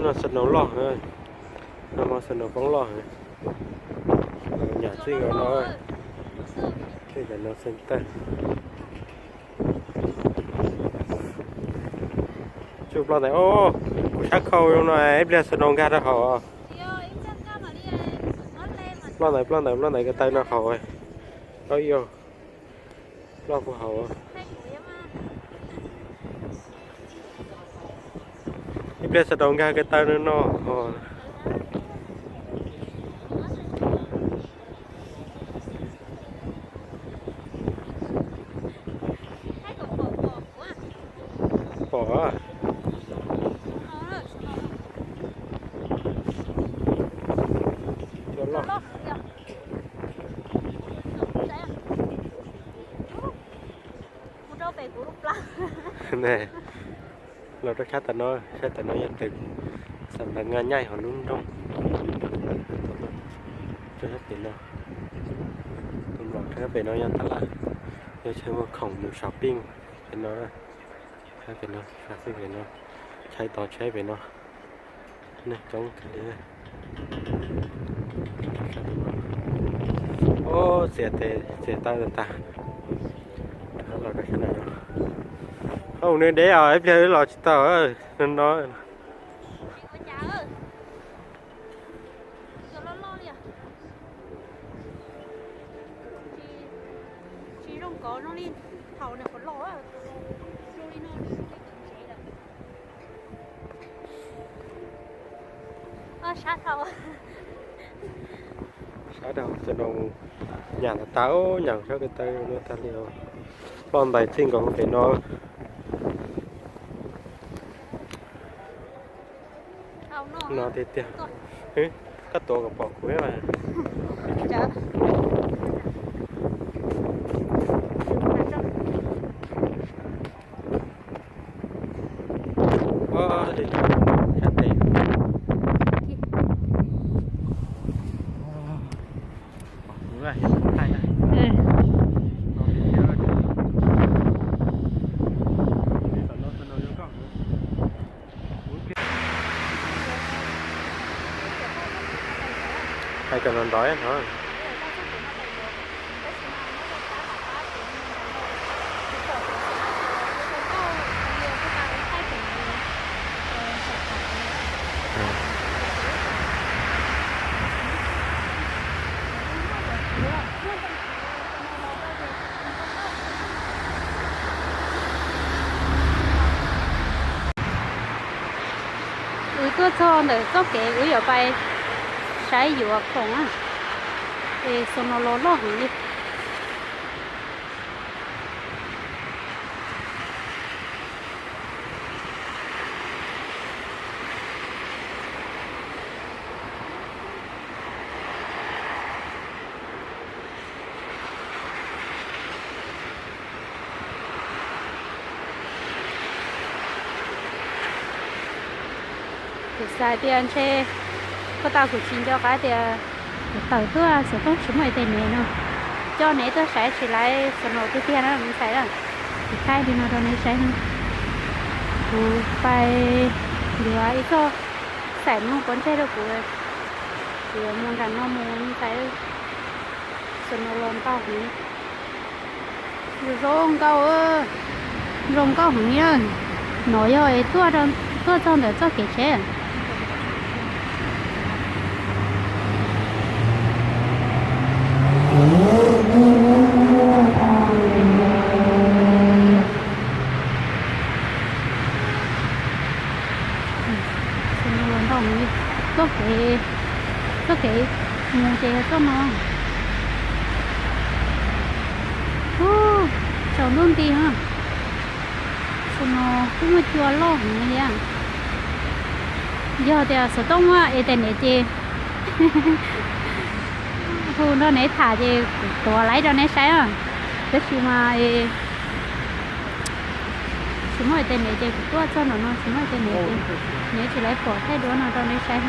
No snow loj, no snow poob loj. Nyam txij nkaus no, txij nkaus no xeev tawg. Tsuj ploj ntawd, kuv sab khau zoo no ib pliag snow nkag rau hauv. Ploj ntawd, ploj ntawd, ploj ntawd ko taw no hauv. Au, ploj puag hauv. Ib pliag snow nkag ko taw no no. Pom. Cua loj. Los rau sab tam no, sab tam no yog twg, xam ntawv nqa nyaij hauv lub nroog. Rau sab pem no, tus mlom rau sab pem no yog tas laj, yog chaw muag khoom mus shopping pem no. Sab pem no, sab pem no, chaw tod tsheb pem no. Neeg coob kawg li. Ub, txias tes txias taw tag. Rov los rau sab no. Ub, nws deb os, ib pliag wb los tsis tau no. Sab rau snow, nyam tas tas, nyam sab ko taw no tag li. Ploj ntais txij nkaus pem no. No tiag tiag. Koj tuav kom pom kuv mas. Sab tes. Hais cov no ntawd no. Wb tuaj txog ntawm txoj kev wb yuav pais saib yuav khoom na, es snow los loj heev li. Kuv xav tias ntshe koj tau, kuv tsis nco qab tias kuv tawm tuaj xov tooj tsis muaj internet no, coj neb tuaj saib tsis laib snow tiag tiag na me ntxhais na. Kuv thaij li no rau neb saib no. Kuv pais yuav ib txoj xaim mloog pob ntseg rau kuv, kuv yuav mus nram no mus me ntxhais. Snow los ntau heev. Zoo nkauj, zoo nkauj heev. No yog tuaj txog ntawm txoj kev tsheb. Txoj kev, txoj kev mus ces yog txoj no. Ub, tsaus ntuj nti na. Xyoo no kuj muaj cua loj heev li. Yog tias xov tooj muaj internet ces hu nrog neb tham ces kuv tuav laib rau neb saib os. Tab sis mas tsis muaj internet ces kuv tuaj txog nram no tsis muaj internet ces neb tsis laib pom thaij duab no rau neb saib.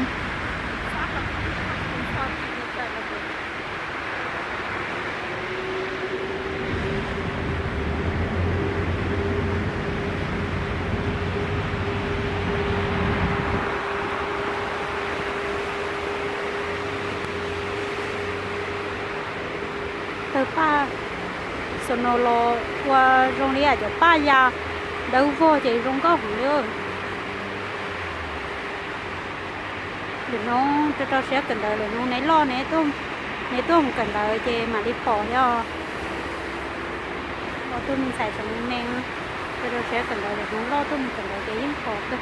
Tawg paj, snow los ua zoo li cov paj ya dawb vog ces zoo nkauj heev li. Lwm hnub rau rau siab kawm ntawv, lwm hnub neb loj neb tuaj mus kawm ntawv ces mam li pom thiab. Ua tus me ntxhais tseem me me, rau rau siab kawm ntawv, lwm hnub loj tuaj mus kawm ntawv ces yeej pom kawg.